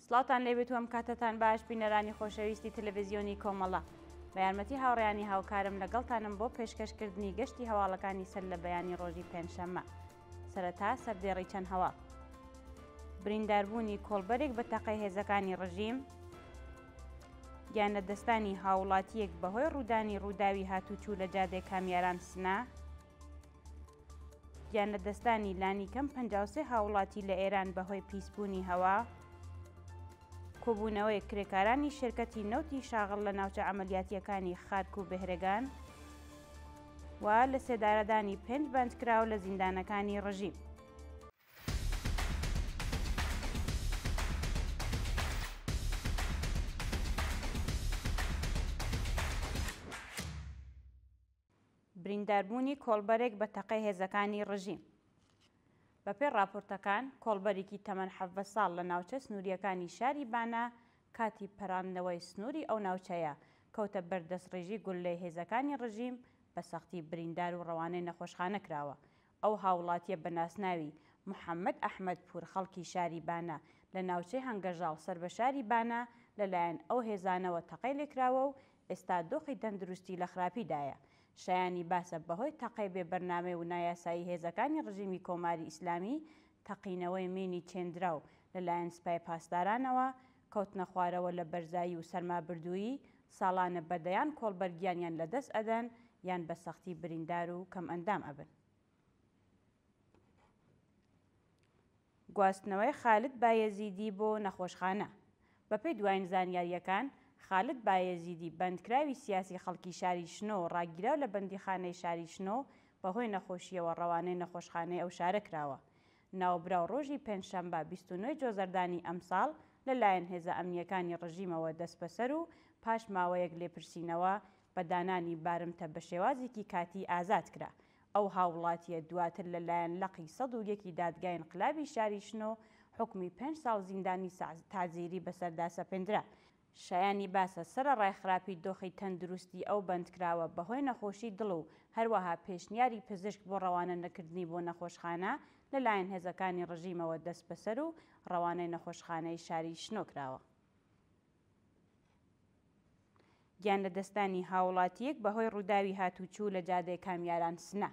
سڵاوتان لێبێت و ئەم کاتەتان باش بینەرانی خۆشەویستی تەلەڤیزیۆنی کۆمەڵە. بە یارمەتی هاوڕێیانی هاوکارم لەگەڵتانم بۆ پێشکەشکردنی گەشتی هەواڵەکانی سەر لە بەیانی ڕۆژی پێنجشەممە. سەرەتا سەردێڕی چەند هەواڵ. برینداربوونی کۆڵبەرێک بە تەقەی هێزەکانی ڕژیم، گیانلەدەستانی هاووڵاتییەک بەهۆی ڕوودانی ڕووداوی هاتووچوو لە جادەی کامیاران سنە، گیانلەدەستدانی لانیکەم 53 هاووڵاتی لە ئێران بەهۆی پیسبوونی هەوا، کۆبوونەوەی کرێکارانی شێرکەتی نەوتی شاغڵ لە ناوچە عەمەلیاتییەکانی خارک و بێهرەگان و لەسێدارەدانی پێنج بەندکراو لە زیندانەکانی ڕژیم. برینداربوونی کۆڵبەرێک بە تەقەی هێزەکانی ڕژیم. بەپێی ڕاپۆرتەکان، کۆڵبەرێکی تەمەن 17 ساڵ لە ناوچە سنوورییەکانی شاری بانە کاتی پەراندنەوەی سنووری ئەو ناوچەیە، کەوتە بەر دەستڕێژی گوللەی هێزەکانی ڕژیم، بە سەختی بریندار و ڕەوانەی نەخۆشخانە کراوە. ئەو هاووڵاتییە بە ناسناوی محەممەد ئەحمەدپوور خەڵکی شاری بانە لە ناوچەی هەنگەژاڵ سەر بە شاری بانە لەلایەن ئەو هێزانەوە تەقەی لێکراوە و ئێستا دۆخی تەندروستی لە خراپیدایە. شایانی باسە بەهۆی تەقەی بێ بەرنامەی و نایاسایی هێزەکانی ڕژیمی کۆماری ئیسلامی، تەقینەوەی مینی چێندراو لەلایەن سپای پاسدارانەوە، کەوتنەخوارەوە لە بەرزایی و سەرمابردوویی، ساڵانە بە دەیان کۆڵبەر گیانیان لەدەست ئەدەن یان بە سەختی بریندار و کەمئەندام ئەبن. گواستنەوەی خالد بایەزیدی بۆ نەخۆشخانە. بەپێی دوایین زانیارییەکان، خالد بایەزیدی بەندکراوی سیاسی خەڵکی شاری شنۆ ڕاگیراو لە بەندیخانەی شاری شنۆ بەهۆی نەخۆشییەوە ڕەوانەی نەخۆشخانەی ئەو شارە کراوە. ناوبراو ڕۆژی پێنجشەمبە 29 جۆزەردانی ئەمساڵ لە لایەن هێزە ئەمنییەکانی ڕژیمەوە دەستبەسەر و پاش ماوەیەک لێپرسینەوە بە دانانی بارمتە بە شێوازێکی کاتی ئازاد کرا. ئەو هاووڵاتییە دواتر لە لایەن لقی 101 ی دادگای ئینقلابی شاری شنۆ حوکمی پێنج ساڵ زیندانی تەعزیری بەسەردا سەپێندرا. شایانی باسە سەرەڕای خراپی دۆخی تەندروستی ئەو بەندکراوە بەهۆی نەخۆشی دڵ و هەروەها پێشنیاری پزیشک بۆ ڕەوانە نەکردنی بۆ نەخۆشخانە لە لایەن هێزەکانی ڕژیمەوە دەستبەسەر و ڕەوانەی نەخۆشخانەی شاری شنۆ کراوە. گیانلەدەستدانی هاوڵاتییەک بەهۆی ڕووداوی هاتووچوو لە جادەی کامیاران سنە.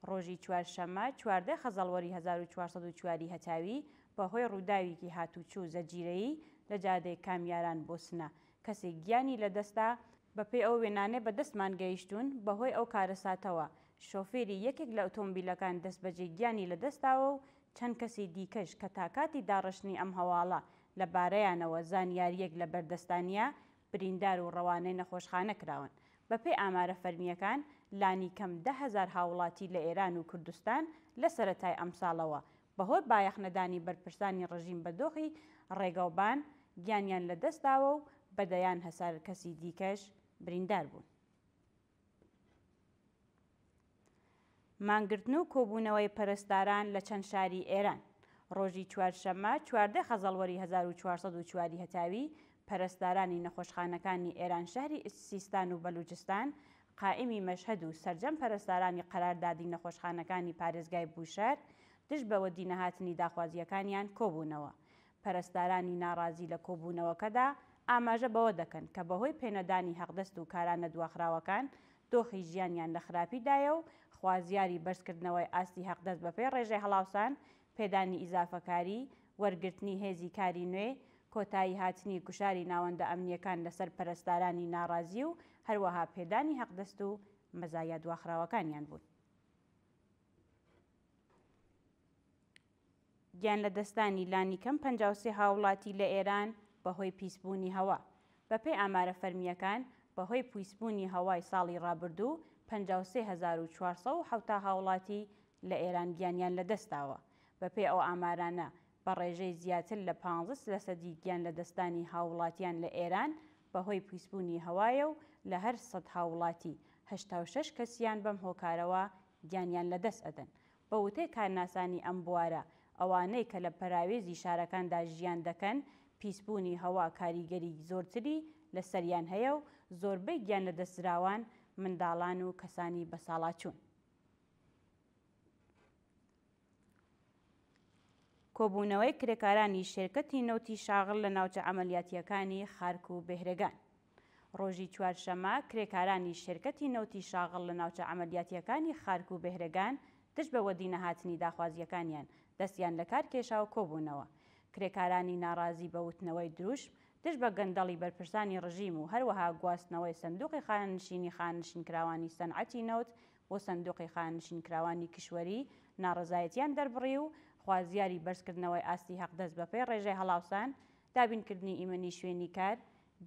ڕۆژی چوارشەممە 14 خەزەڵوەری 1404 ی هەتاوی بەهۆی ڕووداوێکی هاتووچوو زەجیرەیی لە جادەی کامیاران بۆ سنە کەسێک گیانی لەدەستدا، بەپێی ئەو وێنانەی بەدەستمان گەیشتوون بەهۆی ئەو کارەساتەوە شۆفێری یەکێک لە ئۆتۆمبیلەکان دەستبەجێ گیانی لەدەستداوە و چەند کەسی دیکەش کە تا کاتی داڕشتنی ئەم هەواڵە لە بارەیانەوە زانیارییەک لە بەردەستا نییە، بریندار و ڕەوانەی نەخۆشخانە کراون. بەپێی ئامارە فەرمییەکان، لانیکەم 10,000 هاووڵاتی لە ئێران و کوردستان لە سەرەتای ئەمساڵەوە بەهۆی بایەخنەدانی بەرپرسانی ڕژیم بە دۆخی ڕێگەوبان، گیانیان لە دەست داوە و بە دەیان هەسار کەسی دیکەش بریندار بوون. مانگرتن و کۆبوونەوەی پەرستاران لە چەند شاری ئێران. ڕۆژی چوارشەممە 14 خەزەڵوەری 1404 ی هەتاوی، پەرستارانی نەخۆشخانەکانی ئێرانشەهری سیستان و بەلوجستان، قائیمی مەشهەد و سەرجەم پەرستارانی قەراردادی نەخۆشخانەکانی پارێزگای بوشەهر دژ بە وەدینەهاتنی داخوازییەکانیان کۆبوونەوە. پەرستارانی ناڕازی لە کۆبوونەوەکەدا ئاماژە بەوە دەکەن کە بەهۆی پێنەدانی هەقدەست و کارانە دواخراوەکان دۆخی ژیانیان لە خراپیدایە و خوازیاری بەرزکردنەوەی ئاستی هەقدەست بەپێی ڕێژەی هەڵاوسان، پێدانی ئیزافەکاری، وەرگرتنی هێزی کاری نوێ، کۆتایی هاتنی گوشاری ناوەندە ئەمنییەکان لەسەر پەرستارانی ناڕازی و هەروەها پێدانی هەقدەست و مەزایا دواخراوەکانیان بوون. گیانلەدەستدانی لانیکەم 53 هاوڵاتی لە ئێران بەهۆی پیسبوونی هەوا. بەپێی ئامارە فەرمییەکان، بەهۆی پیسبوونی هەوای ساڵی ڕابردوو 53470 هاوڵاتی لە ئێران گیانیان لەدەستداوە. بەپێی ئەو ئامارانە، بە ڕێژەی زیاتر لە 15 لەسەدی گیانلەدەستدانی هاووڵاتیان لە ئێران بەهۆی پیسبوونی هەوایە و لە هەر سەد هاووڵاتی، 86 کەسیان بەم هۆکارەوە گیانیان لەدەست ئەدەن. بە وتەی کارناسانی ئەم بوارە، ئەوانەی کە لە پەراوێزی شارەکاندا ژیان دەکەن، پیسبوونی هەوا کاریگەریی زۆرتری لە سەریان هەیە و زۆربەی گیانلەدەستدراوان منداڵان و کەسانی بەساڵاچوون. کۆبوونەوەی کرێکارانی شێرکەتی نەوتی شاغڵ لە ناوچە عەمەلیاتییەکانی خارک و بێهرەگان. ڕۆژی چوارشەممە کرێکارانی شێرکەتی نەوتی شاغڵ لە ناوچە عەمەلیاتییەکانی خارک و بێهرەگان دژ بە وەدینەهاتنی داخوازییەکانیان دەستیان لە کار کێشا و کۆبوونەوە. کرێکارانی ناڕازی بە وتنەوەی دروشم دژ بە گەندەڵی بەرپرسانی ڕژیم و هەروەها گواستنەوەی سەندوقی خانەنشینی خانەنشینکراوانی سەنعەتی نەوت بۆ سەندوقی خانەنشینکراوانی کیشوەری ناڕەزایەتیان دەربڕی و خوازیاری بەرزکردنەوەی ئاستی هەقدەست بەپێی ڕێژەی هەڵاوسان، دابینکردنی ئیمنی شوێنی کار،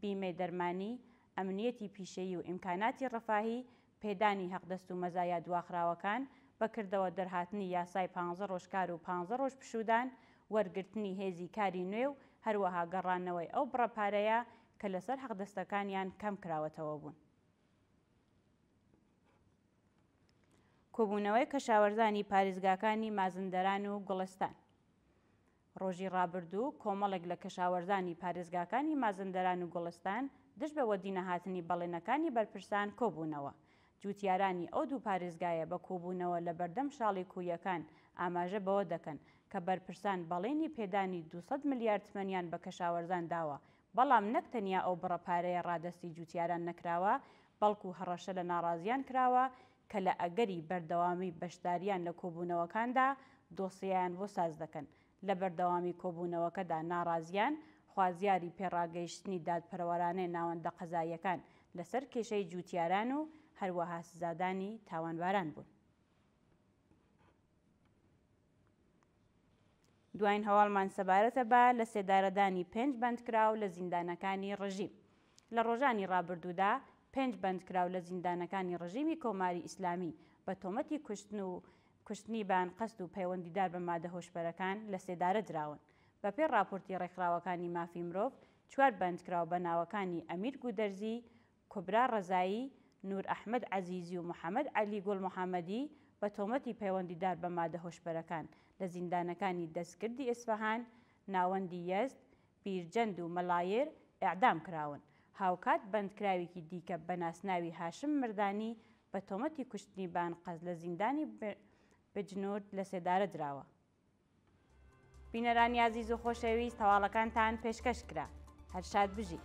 بیمەی دەرمانی، ئەمنیەتی پیشەیی و ئیمکاناتی ڕەفاهی، پێدانی هەقدەست و مەزایا دواخراوەکان، بە کردەوە دەرهاتنی یاسای پانزە ڕۆژ کار و پانزە ڕۆژ پشوودان، وەرگرتنی هێزی کاری نوێ و هەروەها گەڕانەوەی ئەو بڕە پارەیە کە لەسەر هەقدەستەکانیان کەم کراوەتەوە بوون. کۆبوونەوەی کەشاوەرزانی پارێزگاکانی مازندەران و گوڵستان. ڕۆژی ڕابردوو کۆمەڵێک لە کەشاوەرزانی پارێزگاکانی مازندەران و گوڵستان دژ بە وەدینەهاتنی بەڵێنەکانی بەرپرسان کۆبوونەوە. جووتیارانی ئەو دوو پارێزگایە بە کۆبوونەوە لە بەردەم شاڵی کویەکان ئاماژە بەوە دەکەن کە بەرپرسان بەڵێنی پێدانی 200 ملیار تمەنیان بە کەشاوەرزان داوە بەڵام نەک تەنیا ئەو بڕە پارەیە ڕادەستی جووتیاران نەکراوە بەڵکو هەڕەشە لە ناڕازیان کراوە کە لە ئەگەری بەردەوامی بەشداریان لە کۆبوونەوەکاندا دۆسیەیان بۆ ساز دەکەن. لە بەردەوامی کۆبوونەوەکەدا ناڕازیان خوازیاری پێڕاگەیشتنی دادپەروەرانەی ناوەندە قەزاییەکان لەسەر کێشەی جووتیاران و هەروەها سزادانی تاوانباران بوون. دواین هەواڵمان سەبارەتە بە لە سێدارەدانی پێنج بەندکراو لە زیندانەکانی ڕژیم. لە ڕۆژانی ڕابردوودا پێنج بەندکراو لە زیندانەکانی ڕژیمی کۆماری ئیسلامی بە تۆمەتی کوشتن و کوشتنی بە ئەنقەست و پەیوەندیدار بە مادە هۆشبەرەکان لە سێدارە دراون. بەپێی ڕاپۆرتی ڕێکخراوەکانی مافی مرۆڤ، چوار بەندکراو بە ناوەکانی ئەمیر گوودەرزی، کوبرا ڕەزایی، نوور ئەحمەد عەزیزی و محەمەد عەلی گوڵ محەمەدی بە تۆمەتی پەیوەندیدار بە مادە هۆشبەرەکان لە زیندانەکانی دەستکردی ئیسفەهان، ناوەندی یەزد، بیرجەند و مەلایر ئێعدام کراون. هاوکات بەندکراوێکی دیکە بە ناسناوی هاشم مردانی بە تۆمەتی کوشتنی بە ئەنقەست لە زیندانی بجنورد لەسێدارە دراوە. بینەرانی ئازیز و خۆشەویست هەواڵەکانتان پێشکەش کرا. هەر شاد بژین.